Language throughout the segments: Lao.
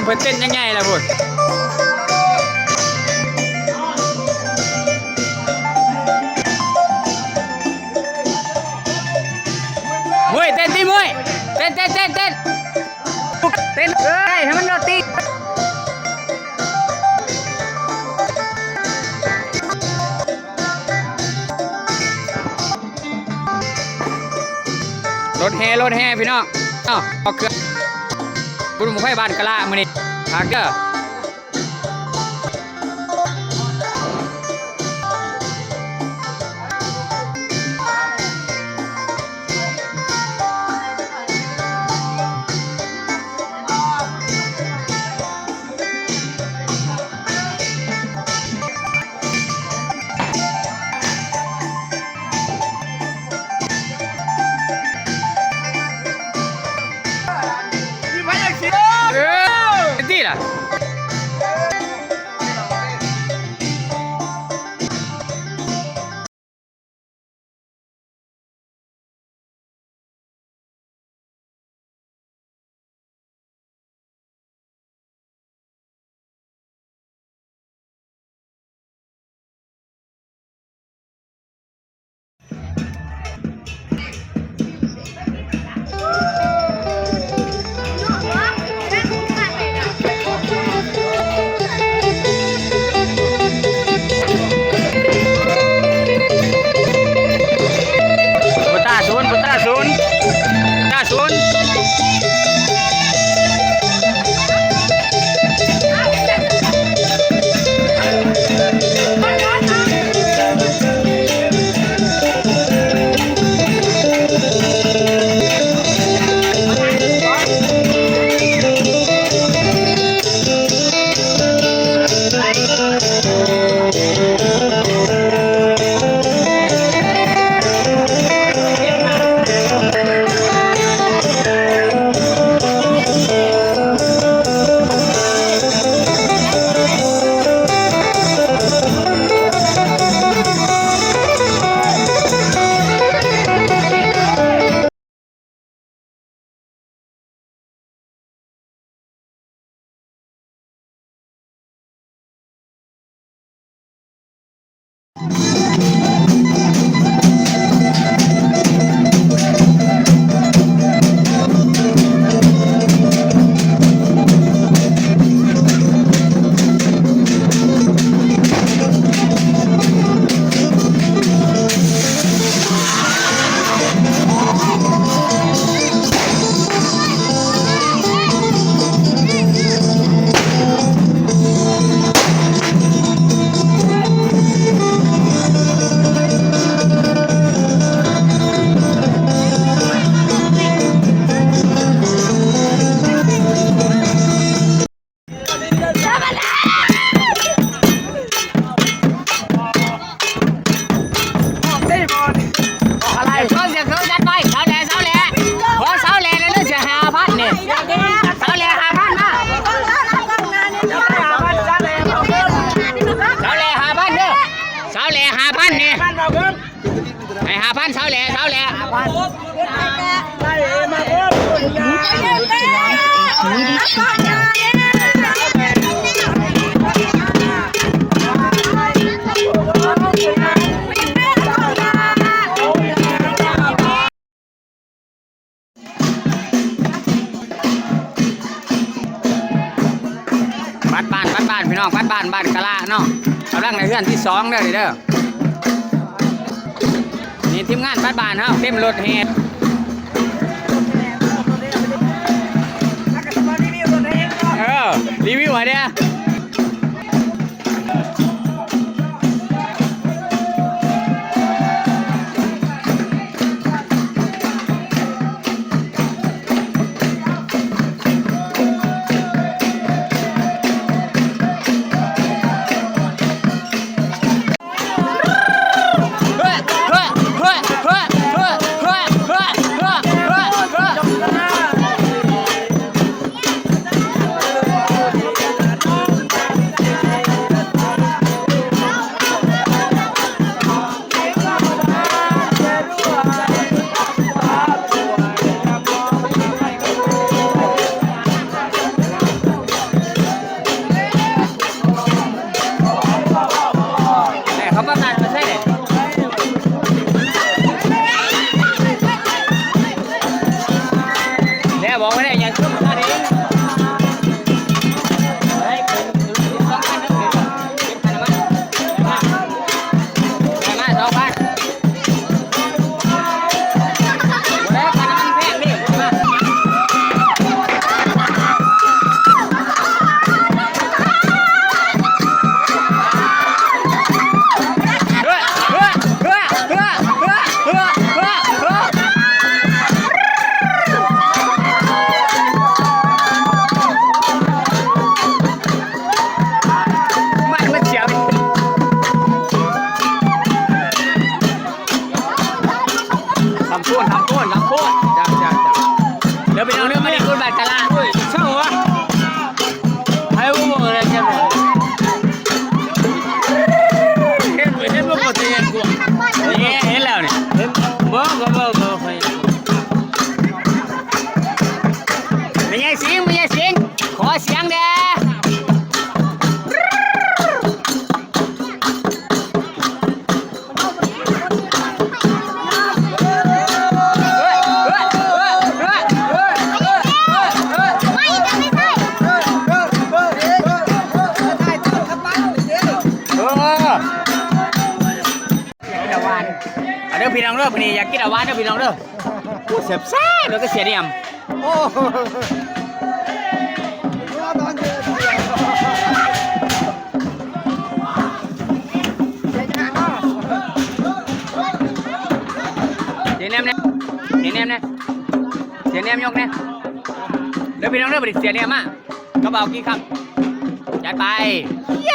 ເພິ່ນເຕັ້ນຍັງໃຫຍ່ລະພຸ້ນ. ໂອ້ຍ ເຕັ້ນຕິ ໂອ້ຍ ເຕັ້ນ ເຕັ້ນ ເຕັ້ນ ເຕັ້ນ ເຕັ້ນ ເອີຍ ໃຫ້ມັນໂດດຕິ. ລົດແຫ່ ລົດແຫ່ພີ່ນ້ອງ ເອົາ ເອົາເຄື່ອງ ບຸນບັ້ງໄຟບ້ານກະລະມື້ນີ້ ຄັກເດີ. ເອີ ເປັນທີ່ລະ. ໂປຕາສູນ ໂປຕາສູນ ໂປຕາສູນ. ອອກເດ້ບໍ່ນີ້ ອອກອະໄລ ເຂົາຊິເຂົາຈັດໄວ້ ເຊົາແຫຼະ ເຊົາແຫຼະ ຂໍເຊົາແຫຼະ ເຫຼືອເສຍຫ້າພັນນີ້ ເຊົາແຫຼະ ຫ້າພັນມາ ເຊົາແຫຼະ ຫ້າພັນເດີ ເຊົາແຫຼະ ຫ້າພັນນີ້ ໃຫ້ຫ້າພັນ ເຊົາແຫຼະ ເຊົາແຫຼະ ຫ້າພັນ ບັດບ້ານ ບັດບ້ານ ພີ່ນ້ອງ ບັດບ້ານ ບ້ານກະລະເນາະ ກຳລັງໄດ້ເຮືອນທີສອງເດີ ນີ້ເດີ. ນີ້ທີມງານບັດບ້ານເຮົາເຕັມລົດແຫ່ ເອີ ຣີວິວໃຫ້ແດ່. ເ ບອກວ່າໄດ້ຫຍັງຊຸມຊາເດ້. ເຮີ້ຍ ເກັບຄ່ານ້ຳມັນ ເກັບຄ່ານ້ຳມັນ ມາ ມາ ສອງພັນ ບໍ່ໄດ້ ຄ່ານ້ຳມັນແພງເດ້ ມາ. ມັນ ມັນສຽງ ທຳໂທດ ທຳໂທດ ທຳໂທດ ຈ້າ ຈ້າ ຈ້າ ເດີພີ່ນ້ອງເດີ ມາຫຼິ້ນບຸນບາດກະລາ ໂອ້ຍ ເຊົາຫວະ ໃຜບໍ່ບອກແລ້ວ ເຫັນ ເຫັນບໍ່ ກໍແຕ່ກວາງ ເຫັນ ເຫັນແລ້ວນີ້ ເຫັນບໍ່ ກໍບໍ່ ກໍຄ່ອຍ ແມ່ໃຫຍ່ສິງ ແມ່ໃຫຍ່ສິງ ຂໍສຽງແດ່. ກິນອາຫວານ ເດີພີ່ນ້ອງເດີ ມື້ນີ້ຢາກກິນອາຫວານເດີພີ່ນ້ອງເດີ. ໂອ້ ແຊບໆ ແລ້ວກໍສຽນຽມ ໂອ້ ສຽນຽມແດ່ ສຽນຽມແດ່ ສຽນຽມຍົກແດ່ ເດີພີ່ນ້ອງເດີ ບັດນີ້ສຽນຽມມາ ກະເບົາກີ່ຄຳ ຈັດໄປ ເຢ້ຍ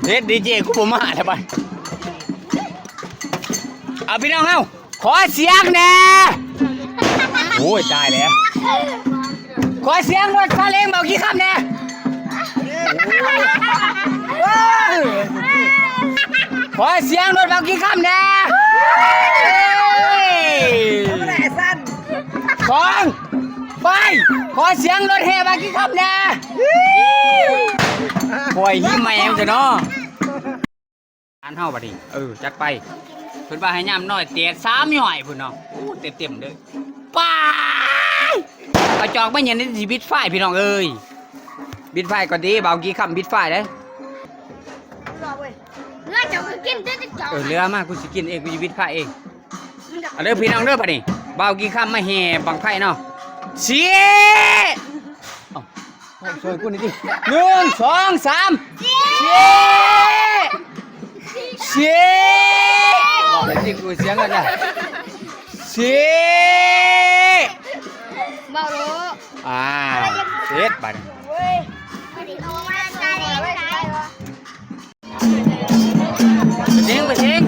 ເຮັດດີເຈ ກູບໍ່ມາແລ້ວບາດ ເອົາ ພີ່ນ້ອງເຮົາ ຂໍສຽງແດ່ ໂອ້ຍ ຕາຍແລ້ວ ຂໍສຽງລົດຊາເລ້ງເບົາກີ່ຄຳແດ່ ຂໍສຽງລົດເບົາກີ່ຄຳແດ່ ສອງ ໄປ ຂໍສຽງລົດແຫ່ເບົາກີ່ຄຳແດ່ ໂອ້ຍ ຫິແມ່ງຊະເນາະ. ອັນເຮົາບັດນີ້ ເອີ ຈັດໄປ ເພິ່ນວ່າໃຫ້ຍາມນ້ອຍແຕກສາມຍ້ອຍພຸ້ນເນາະ ໂອ້ ເຕັມໆເດີ ປາຍ ເອົາຈອກມາຫຍັງນີ້ ຊິບິດໄຟພີ່ນ້ອງເອີຍ ບິດໄຟກ່ອນຕິ ເບົາກີ່ຄຳບິດໄຟເດ້ ເຫຼືອເຈົ້າກໍກິນເດີ ເອີ ເຫຼືອມາ ກູຊິກິນເອງ ກູຊິບິດໄຟເອງ ເອົາເດີພີ່ນ້ອງເດີ ບັດນີ້ ເບົາກີ່ຄຳມາແຫ່ບັ້ງໄຟເນາະ ສຽ ເອົາ ເອົາ ຊ່ວຍກູໜ່ອຍຕິ ໜຶ່ງ ສອງ ສາມ ສີ່ ສີ່ ບອກເລີຍຕິ ກູສຽງກັນນະ ສີ່ ເບົາໂລ ອ້າວ ເສັດບາດນີ້ ເສັງ ເສັງ.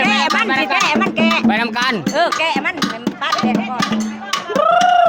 ແກະມັນ ຊິແກະມັນ ແກະ ໄປນຳກັນ ເອີ ແກະມັນ ຕັດແກະກ່ອນ.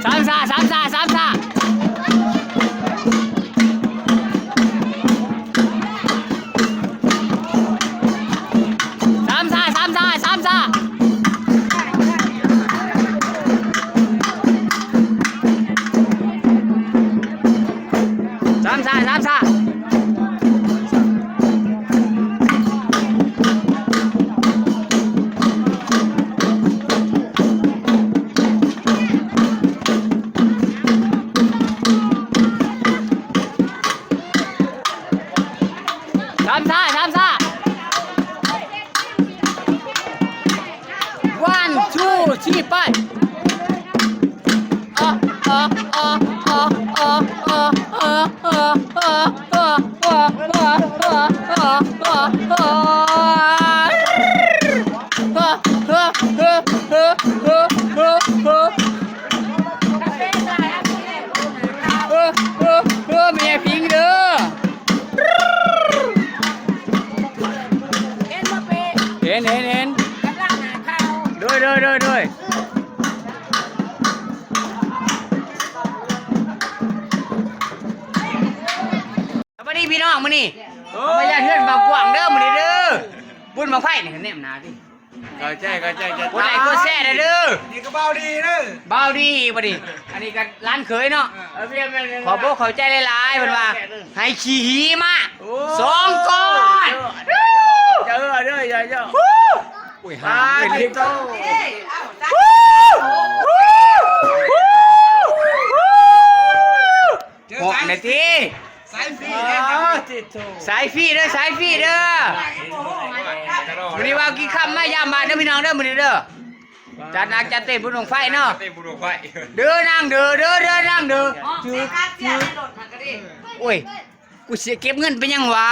ສາມຊາ ສາມຊາ ສາມຊາ. ສາມຊາ ສາມຊາ ສາມຊາ. ສາມຊາ ສາມຊາ. ສາມຊາ ສາມຊາ. ວັນ ທູ ທຣີ ໄປ. ເອີ ເອີ ເອີ ແມ່ຍິງເດີ. ເຫັນບໍ່ເປ? ເຫັນ ເຫັນ ເຫັນ. ກຳລັງຫາຂ່າວ. ໂດຍ ໂດຍ ໂດຍ ໂດຍ. ສະບາຍດີພີ່ນ້ອງ ມື້ນີ້ເຮົາມາຢາມເຮືອນບ່າວກວາງເດີ ມື້ນີ້ເດີ. ບຸນບັ້ງໄຟນີ້ ແນມໜ້າຕິ. ເຂົ້າໃຈ ເຂົ້າໃຈ ກົດໄລກ໌ກົດແຊແດ່ເດີ. ນີ້ກໍບ່າວດີເດີ ບ່າວດີບັດນີ້. ອັນນີ້ກໍຫຼານເຂີຍເນາະ. ເອີ ຂອບອົກຂອບໃຈຫຼາຍໆ ເພິ່ນວ່າໃຫ້ຂີ້ຫີມາ ໂອ້ ສອງກ້ອນ. ເຈີເດີ ເຈີ ເຈີ. ໂອ້ຍ ຫາເງິນເຮັດໂຕ. ເຈອກັນ ເນາະຕິ. ສາຍຟຣີເດ້ ສາຍຟຣີເດີ ສາຍຟຣີເດີ. ມື້ນີ້ວ່າກິນຄ່ຳມາຢາມບ້ານເດີພີ່ນ້ອງເດີ ມື້ນີ້ເດີ. ຈັດໜັກຈັດເຕັມບຸນບັ້ງໄຟເນາະ ຈັດເຕັມບຸນບັ້ງໄຟ. ເດີນາງເດີ ເດີ ເດີນາງເດີ. ໂອ້ຍ ກູເສຍເກັບເງິນເປັນຫຍັງຫວາ?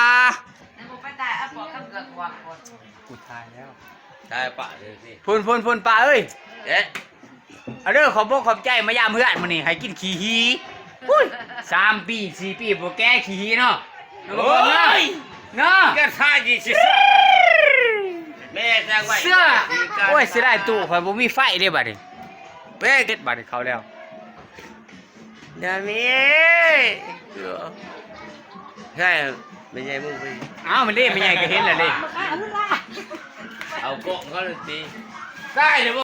ກູຕາຍແລ້ວ ຕາຍປະເລີຍ. ພຸ້ນ ພຸ້ນ ພຸ້ນ ປ້າເອີຍ. ເອະ ເອົາເດີ ຂອບອົກຂອບໃຈມາຢາມເຮືອນມື້ນີ້ ໃຫ້ກິນຂີ້ຫີ. ອຸ້ຍ ສາມປີ ສີ່ປີບໍ່ແກ່ຂີ້ຫີເນາະ. ໂອ້ຍ ເນາະ ກະທາຈີຊິຊະ ແມ່ນຈັ່ງໄວ. ໂອ້ຍ ເສຍດາຍຕູ້ຂ້ອຍບໍ່ມີໄຟເດ້ບັດນີ້. ເປັດບັດນີ້ເຂົ້າແລ້ວ. ຢ່າແມ່ ໃຊ່ ແມ່ໃຫຍ່ມຶງໄປ. ອ້າວ ມັນເດ້ ແມ່ໃຫຍ່ກໍເຫັນແລ້ວເດ້. ເອົາກ້ອງເຂົາເລີຍຕິ ຕາຍແລ້ວ.